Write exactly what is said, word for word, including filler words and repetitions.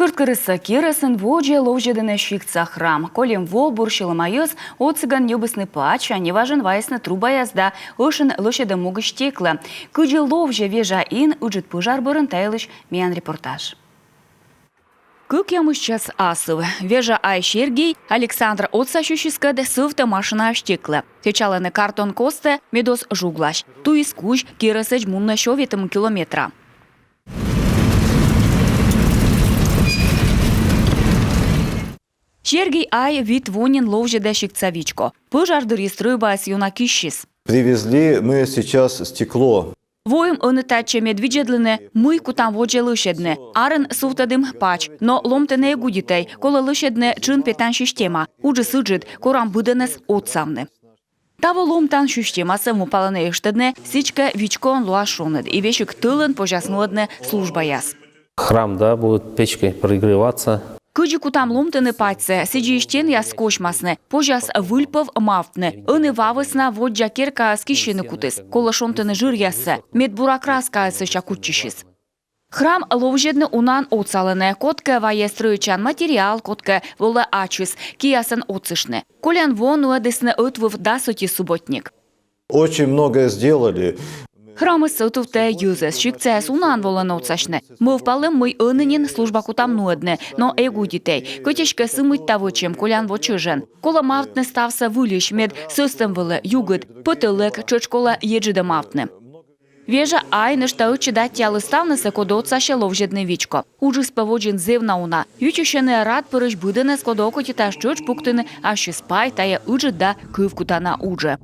Чорткерӧсса керӧсын водзӧ ловзьӧдӧны сиктса храм. Кольӧм во бур сьӧлӧмаяс отсӧгӧн ньӧбисны пач, а неважӧн вайисны трубаяс да ӧшинь лӧсьӧдӧм могысь стеклӧ. Кыдзи ловзьӧ вежа ин ыджыд пӧжар бӧрын, та йылысь миян репортаж. Кӧкъямыс час асыв. Вежа ай Сергей Александр отсасьысьыскӧд сӧвтӧ машинаӧ стеклӧ. Кӧчалӧны картон костӧ, мед оз жуглась. Туйыс кузь, керӧсӧдз мунны сё ветымын километра. Сергей ай вит во нин ловзьӧдӧ сиктса вичко. Пӧжар дырйи стрӧйбаыс ёна киссис. Привезли мы сейчас стекло. Воим ӧні татчӧ, мед видзӧдлыны, мый кутам водзӧ лӧсьӧдны. Арын сувтӧдім пач, но ломтыны эг удитӧй, колӧ лӧсьӧдны тшын петан система. Уджыс ыджыд, корам быдӧнӧс отсавны. Таво ломтан системасӧ мӧвпалӧны эштӧдны, сідзкӧ вичкоын лоас шоныд, и весиг тӧлын позяс нуӧдны службаяс. Храм, да, будет печкой прогреваться. Кыдзи кутам ломтыны пачсӧ, сідзи и стенъяс косьмасны, позяс выльпӧв мавтны. Ӧні ва вӧсна воддза керкаыс киссьыны кутіс. Колӧ шонтыны жыръяссӧ, мед бура краскаыс сэсся кутчысис. Храм ловзьӧдны унаӧн отсалӧны. Кодкӧ вайӧ стрӧитчан материал, кодкӧ волӧ ачыс, киясӧн отсыштны. Колян во нуӧдісны ӧтвыв дас ӧти субботник. Очень многое сделали. Храмыс ӧтувтӧ йӧзӧс, сиктсаяс унаӧн волӧны отсасьны. Мӧвпалім, мый ӧні нин служба кутам нуӧдны, но эг удитӧй. Кӧть эськӧ сы мында вӧчӧм колян во чӧжӧн. Колӧ мавтны ставсӧ выльысь, мед сӧстӧм вӧлі, югыд, пӧтӧлӧк, тшӧтш колӧ еджыдӧ мавтны. Вежа ай нӧшта ӧтчыд аттьӧаліс ставнысӧ, коді отсасьӧ ловзьӧдны вичко. Уджыс пӧ водзын зэв на уна. Виччысьӧны рад пырысь быдӧнӧс, коді окотитас тшӧтш пуктыны ассьыс пай, тайӧ ыджыд да кывкутана уджӧ.